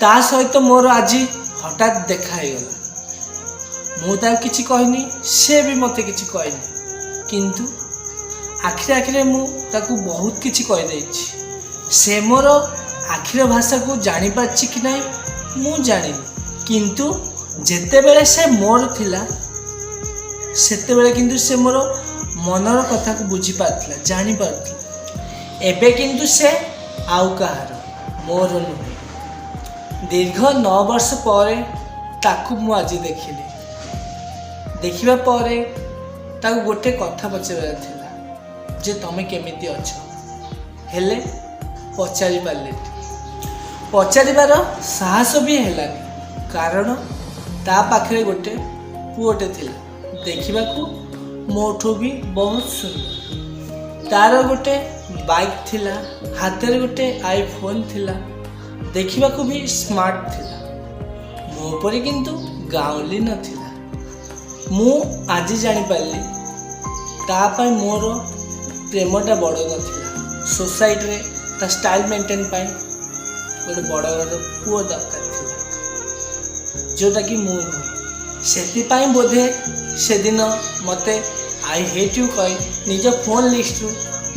ତା ସହିତ ମୋର ଆଜି ହଠାତ୍ ଦେଖା ହେଇଗଲା। ମୁଁ ତାକୁ କିଛି କହିନି, ସେ ବି ମୋତେ କିଛି କହିନି, କିନ୍ତୁ ଆଖିରେ ଆଖିରେ ମୁଁ ତାକୁ ବହୁତ କିଛି କହିଦେଇଛି। ସେ ମୋର ଆଖିର ଭାଷାକୁ ଜାଣିପାରିଛି କି ନାହିଁ ମୁଁ ଜାଣିନି, କିନ୍ତୁ ଯେତେବେଳେ ସେ ମୋର ଥିଲା, ସେତେବେଳେ କିନ୍ତୁ ସେ ମୋର ମନର କଥାକୁ ବୁଝିପାରୁଥିଲା, ଜାଣିପାରୁଥିଲା। ଏବେ କିନ୍ତୁ ସେ ଆଉ କାହାର, ମୋର ନୁହେଁ। ଦୀର୍ଘ 9 ବର୍ଷ ପରେ ତାକୁ ମୁଁ ଆଜି ଦେଖିଲି। ଦେଖିବା ପରେ ତାକୁ ଗୋଟେ କଥା ପଚାରିବାର ଥିଲା ଯେ ତମେ କେମିତି ଅଛ? ହେଲେ ପଚାରି ପାରିଲିନି। ପଚାରିବାର ସାହସ ବି ହେଲାନି, କାରଣ ତା ପାଖରେ ଗୋଟେ ପୁଅଟେ ଥିଲା, ଦେଖିବାକୁ ମୋଠୁ ବି ବହୁତ ସୁନ୍ଦର। ତାର ଗୋଟେ ବାଇକ୍ ଥିଲା, ହାତରେ ଗୋଟେ ଆଇଫୋନ୍ ଥିଲା, ଦେଖିବାକୁ ବି ସ୍ମାର୍ଟ ଥିଲା। ମୋ ପରି କିନ୍ତୁ ଗାଉଁଲି ନଥିଲା। ମୁଁ ଆଜି ଜାଣିପାରିଲି, ତା ପାଇଁ ମୋର ପ୍ରେମଟା ବଡ଼ ନଥିଲା। ସୋସାଇଟିରେ ତା ଷ୍ଟାଇଲ୍ ମେଣ୍ଟେନ୍ ପାଇଁ ଗୋଟେ ବଡ଼ ଘରର ପୁଅ ଦରକାର ଥିଲା, ଯେଉଁଟାକି ମୁଁ ନୁହେଁ। ସେଥିପାଇଁ ବୋଧେ ସେଦିନ ମୋତେ "I hate you" କହି ନିଜ ଫୋନ୍ ଲିଷ୍ଟରୁ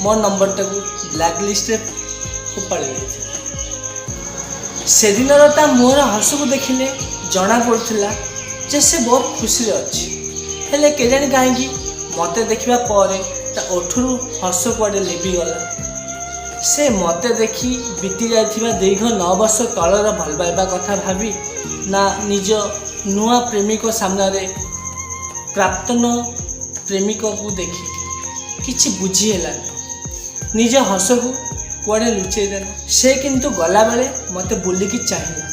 ମୋ ନମ୍ବରଟାକୁ ବ୍ଲାକ୍ ଲିଷ୍ଟରେ ଫୋପାଡ଼ି ଦେଇଥିଲା। ସେଦିନର ତା ମୁହଁର ହସକୁ ଦେଖିଲେ ଜଣାପଡ଼ୁଥିଲା ଯେ ସେ ବହୁତ ଖୁସିରେ ଅଛି। ହେଲେ କେଜାଣି କାହିଁକି ମୋତେ ଦେଖିବା ପରେ ତା ଓଠରୁ ହସ କୁଆଡ଼େ ଲିଭିଗଲା। ସେ ମୋତେ ଦେଖି ବିତି ଯାଇଥିବା ଦୀର୍ଘ 9 ବର୍ଷ ତଳର ଭଲ ପାଇବା କଥା ଭାବି ନା ନିଜ ନୂଆ ପ୍ରେମିକ ସାମ୍ନାରେ ପ୍ରାକ୍ତନ ପ୍ରେମିକକୁ ଦେଖି, କିଛି ବୁଝି ହେଲାନି। ନିଜ ହସକୁ କୁଆଡ଼େ ଲୁଚେଇ ଦେଲା ସେ। କିନ୍ତୁ ଗଲାବେଳେ ମୋତେ ବୁଲିକି ଚାହିଁଲା।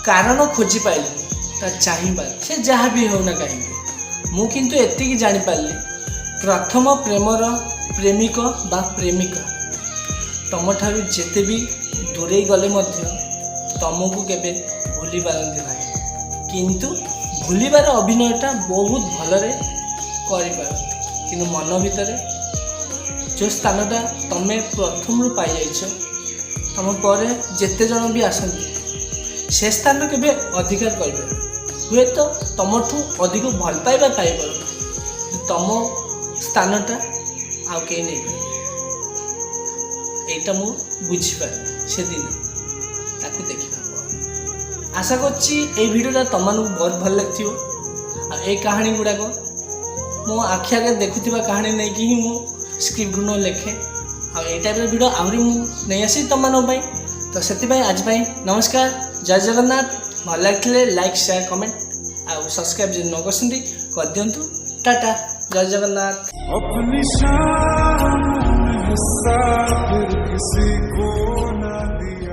କାରଣ ଖୋଜି ପାଇଲିନି ତା ଚାହିଁବାର। ସେ ଯାହା ବି ହେଉନା କାହିଁକି, ମୁଁ କିନ୍ତୁ ଏତିକି ଜାଣିପାରିଲି, ପ୍ରଥମ ପ୍ରେମର ପ୍ରେମିକ ବା ପ୍ରେମିକା ତମଠାରୁ ଯେତେ ବି ଦୂରେଇ ଗଲେ ମଧ୍ୟ ତମକୁ କେବେ ଭୁଲି ପାରନ୍ତି ନାହିଁ, କିନ୍ତୁ ଭୁଲିବାର ଅଭିନୟଟା ବହୁତ ଭଲରେ କରିପାରନ୍ତି। କିନ୍ତୁ ମନ ଭିତରେ ଯେଉଁ ସ୍ଥାନଟା ତମେ ପ୍ରଥମରୁ ପାଇଯାଇଛ, ତମ ପରେ ଯେତେ ଜଣ ବି ଆସନ୍ତି, ସେ ସ୍ଥାନ କେବେ ଅଧିକାର କରିପାରିବେ, ହୁଏତ ତମଠୁ ଅଧିକ ଭଲ ପାଇବା ପାଇପାରନ୍ତି, କିନ୍ତୁ ତମ ସ୍ଥାନଟା ଆଉ କେହି ନେଇପାରିବେ। ଏଇଟା ମୁଁ ବୁଝିପାରିଲି ସେଦିନ ତାକୁ ଦେଖିବା ପରେ। ଆଶା କରୁଛି ଏଇ ଭିଡ଼ିଓଟା ତମମାନଙ୍କୁ ବହୁତ ଭଲ ଲାଗିଥିବ। ଆଉ ଏଇ କାହାଣୀ ଗୁଡ଼ାକ ମୋ ଆଖି ଆଗରେ ଦେଖୁଥିବା କାହାଣୀ ନେଇକି ହିଁ ମୁଁ ସ୍କ୍ରିପ୍ଟ ଗୁଣ ଲେଖେ। ଆଉ ଏଇ ଟାଇପ୍ର ଭିଡ଼ିଓ ଆହୁରି ମୁଁ ନେଇ ଆସିବି ତମମାନଙ୍କ ପାଇଁ। ତ ସେଥିପାଇଁ ଆଜି ପାଇଁ ନମସ୍କାର, ଜୟ ଜଗନ୍ନାଥ। ଭଲ ଲାଗିଥିଲେ ଲାଇକ୍, ସେୟାର, କମେଣ୍ଟ ଆଉ ସବସ୍କ୍ରାଇବ୍ ଯଦି ନ କରିଛନ୍ତି, କରିଦିଅନ୍ତୁ। ଟାଟା, ଜୟ ଜଗନ୍ନାଥ। अपनी शाम में हिस्सा फिर किसी को न दिया।